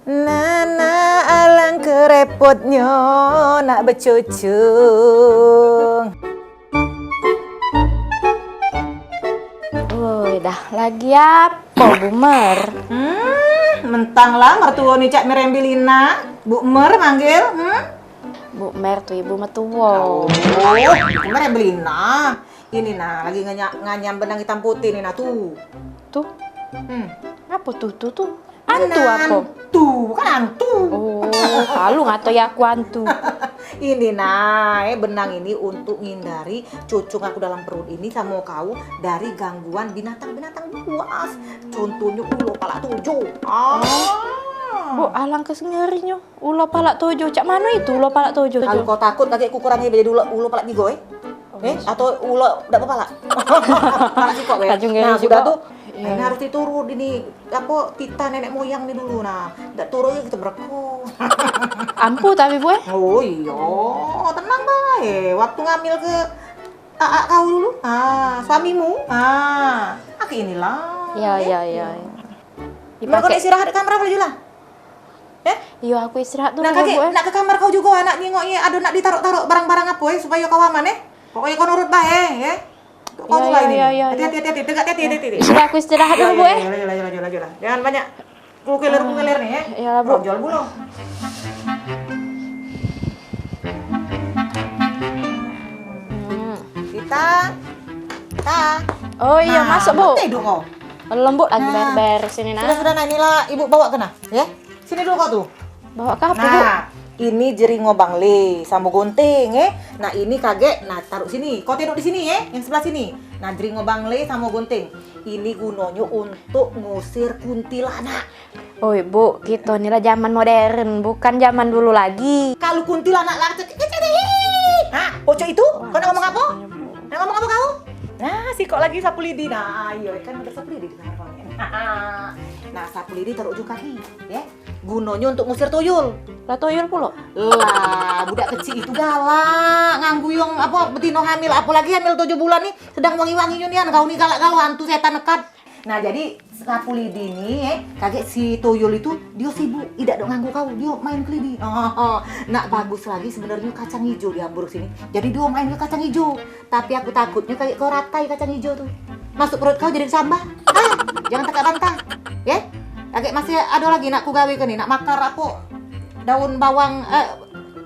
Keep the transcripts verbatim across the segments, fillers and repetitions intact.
Nah, nah, alangke repotnyo nak becucung. Woi, dah lagi apo, Bu Mer? Hmm, mentang lah mertuo ni Cak Mirembilina. Bu Mer manggil, hmm? Bu Mer tu ibu mertuo. Oh, Bu Mirembilina. Ini nah, lagi ngenya-, nganyam benang hitam putih ni nah, tu. Tu? Hmm. Apo tu, tu, tu? Antu apo? Antu, bukan antu. Oh, kalu ngato ya aku antu. Ini nah, eh, benang ini untuk ngindari cucung aku dalam perut ini samo kau dari gangguan binatang-binatang buas. Contohnyo ulo palak tujuh. Ah. Bu, alangke ngerinyo. Ulo palak tujuh. Cak mano itu ulo palak tujuh tu? Kalu kau takut, kagek ku kurangi jadi ulo, ulo palak tigo, eh? Eh, atau ulo dak bepalak? Palak sikok, ya? Nah, sudah tu, ini harus diturut ini, apo, titah nenek moyang ni dulu, nah. Dak turut, ya, kito bereko. Ampuh tapi, Bu, eh? Oh, iyo. Tenang bae. Waktu ngamil ke aak kau dulu, ah, suamimu, ah, kagek inilah. Iyo, iyo, iyo. Mereka nak istirahat di kamar apo dulu lah? Eh? Iyo, aku istirahat dulu, nak kagek, Bu, eh. Nak ke kamar kau jugo, nak nengok ye, ado nak ditarok-tarok barang-barang apo, eh, supayo kau aman, eh. Pokoknyo kau nurut bae, eh. Kau mulai ni. Iyo, iyo, iyo. Hati-hati, hati-hati. Tegak, hati-hati, hati-hati. Iyo, aku istirahat dulu, Bu, eh. Iyo, iyo, iyo, iyo, iyo. Jangan banyak kukiler-kukiler ni, eh. Iyolah, Bu. Brojol pulo. Hmm. Kita. Kita. Oh, iyo, masuk, Bu. Nah, betul duduk kau. Lembut lagi, nah, ber-ber sini, nah. Sudah, sudah, nah, inilah ibu bawa ke, nah, ya. Sini dulu kau tu. Bawa ke apo, Bu? Nah, ini jeringo bangle samo gunting, eh. Nah, ini kagek, nah, taruh sini. Kau tedok di sini, eh, yang sebelah sini. Nah, jeringo bangle samo gunting. Ini gunonyo untuk ngusir kuntilanak. Oi, Bu, kito ni lah zaman modern, bukan zaman dulu lagi. Kalu kuntilanak lah, cek, cek, cek, ha, pocok itu, kau nak ngomong apo? Nak ngomong apo kau? Nah, sikok lagi sapu lidi. Nah, iyo, kan ado sapu lidi di kamar kau ni. Nah, sapu lidi taruh ujung kaki, ya. Gunonyo untuk ngusir tuyul. Lah, tuyul pulo? Lah, budak kecik itu galak, nganggu yang apo, betino hamil, apolagi hamil tujuh bulan ni, sedang wangi-wanginyo nian, kau ni galak galo, hantu setan nekat. Nah, jadi sapu lidi ni, eh, kagek si tuyul itu, dio sibuk, idak dok nganggu kau, dio main ke lidi. Nak bagus lagi sebenarnyo kacang ijo di Hamburg sini. Jadi dio main ke kacang ijo. Tapi aku takutnyo kagek kau ratai kacang ijo tu. Masuk perut kau jadi sambah. Ah, jangan tekak bantah. Ye? Kagek masih ado lagi nak ku gawe ke ni, nak makar apo? Daun bawang, eh,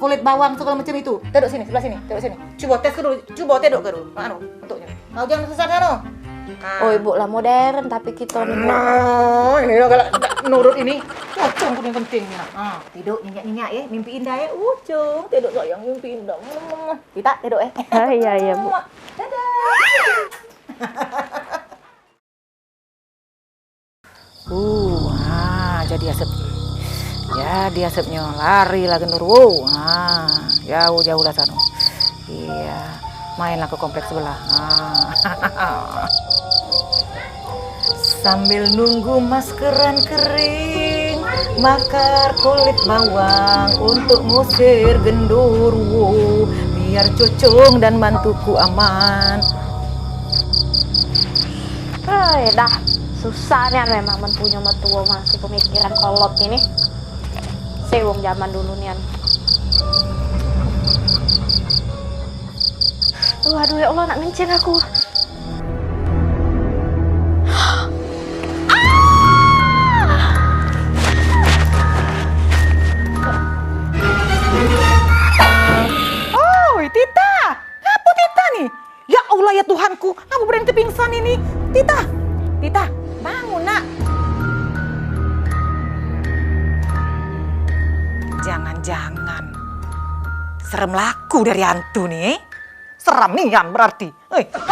kulit bawang segalo macam itu. Tedok sini, sebelah sini, tedok sini. Cubo tes ke dulu, cubo tedok ke dulu. Anu, bentuknyo. Kau jangan sesat anu. Nah. Oh, ibu lah modern tapi kito ni, Bu. Nah, ini lah galak dak nurut ini. Pocong kuning penting ni. Nah, tedok nyenyak-nyenyak ye, mimpi indah ye. Ucung, tedok sayang mimpi indah. Kita tedok eh. Ah, iyo, iyo, Bu. Dadah. Uh, ha, jadi asep. Jadi asepnyo, lari lah genderuwo. Ha, jauh-jauh lah sano. Iyo, mainlah ke kompleks sebelah. Ha. Sambil nunggu maskeran kering, makar kulit bawang untuk ngusir genderuwo, biar cucung dan mantuku aman. Hei, dah. Susah nian memang men punyo mertuo masih pemikiran kolot ini. Sewong zaman dulu nian. Waduh, ya Allah, nak ngencing aku. Oi, Tita! Ngapo Tita ni? Ya Allah, ya Tuhanku, ngapo berenti pingsan ini? Tita, Tita, bangun, Nak. Jangan-jangan serem laku dari hantu ni, eh? Serem nian berarti. Eh, Tita.